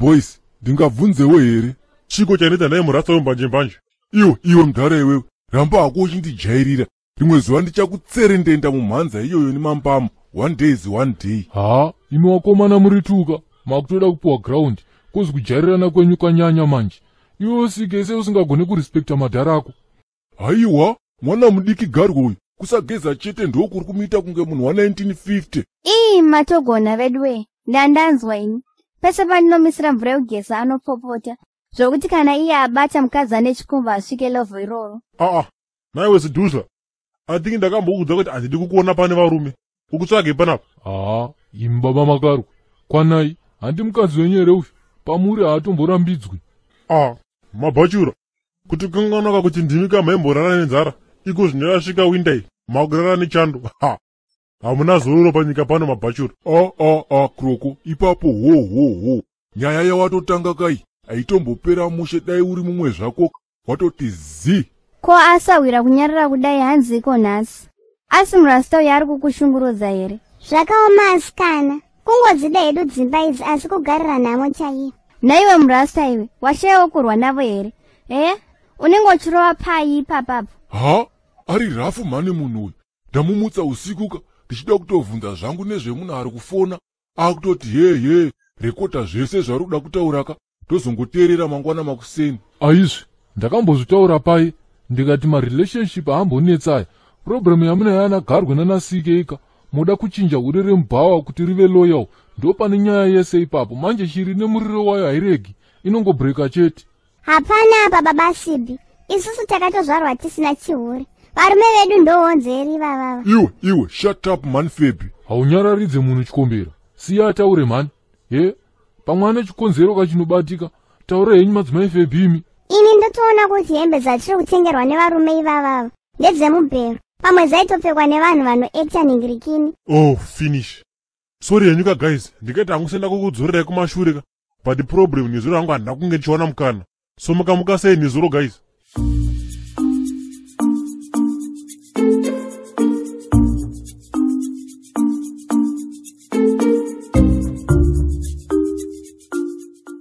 Boys, ndingabvunzewo here? Chiko chaneta naye murasta wembanje mbanje? Iwe, iwe mudhara iwewe, ramba hako uchindijairira. Rimwe zuva ndichakutserendenda mumhanza iyoyo nemambamo. One day is one day. Ha, imi wakomana muri tuka, makutoda kupiwa ground, kozi kujairirana kwenyu kwanyanya manje. Iwe usike sei usingagone kurespekta madhara ako? Haiwa, mwana mudiki garwe uyu, kusageza chete ndokuri kumuita kunge munhu wa1950. Ii, matogona veduwe, ndandanzwa ini. Pese pandinomisira mvura yekugeza anopopota, zvokuti kana iye abata mukadzi ane chikumba asvike level iroro. Aa, naiwe Sidhusa, I think ndakambokuudza kuti handidi kukuona pane varume. Ukutsvage panapa. Haa, imi baba makarwe, kwanai, handi mukadzi wenyu here uyu? Pamuri haatomborambidzwi. Ah, mabhachura, kuti kanganwaka kuti ndimi kamhaimborara nenzara, iko zvino yasvika winter iyi, makurara nechando. Ha, hamuna zororo panyika pano mabhachura. A a a, Kroko, ipapo ho ho ho. Nyaya yawatotanga kai haitombopera mushe. Dai uri mumwe zvako watoti zi. Ko asawira kunyarara kudai hanziko nhasi? Asi murasta uyu ari kukushungurudza here? Zvakaoma asikana, kungodzida hedu dzimba idzi, asi kugarira nhamo chaiyo. Naiwe murasta iwe, washayawo kurwa navo here? E, unenge uchirova pai ipapapo? Ha, ari rafu mhani munhu uyu. Ndamumutsa usiku ka ndichida kutovhunza zvangu nezvemunhu ari kufona, akutoti he he, rekodha zvese zvari kuda kutauraka, tozongoteerera mangwana makuseni. Aizvi, ndakambozvitaura pai, ndikati marelationship haambonetsaya. Problem yamunayo ana garwe nanasikeka, muda kuchinja hure remubhawa kuti rive loyal, ndo pane nyaya yese ipapo. Manje shiri nemuriro wayo hairegi, inongobhureka chete. Hapana apa baba Sibi, isusu takatozvarwa tisina chihure. Varume vedu ndohonzeri vavava. Iwe iwe, shut up man, Febi. Haunyararidze munhu chikombera, siya ataure mhani. He, pamwe ane chikonzero kachinobatika. Taura henyu madzimai Febi imi. Ini ndotoona kuti hembe dzatiri kutengerwa nevarume ivavava ndedzemubhero, pamwe dzaitopfekwa nevanhu vanoekta ningirikini. Oh, finish. Sorry henyu ka guys, ndikaita hangu senda kukudzorerai kumashure ka, but problem nezuro hangu handina kunge ndichiwana mukana. So mukamuka sei nezuro guys?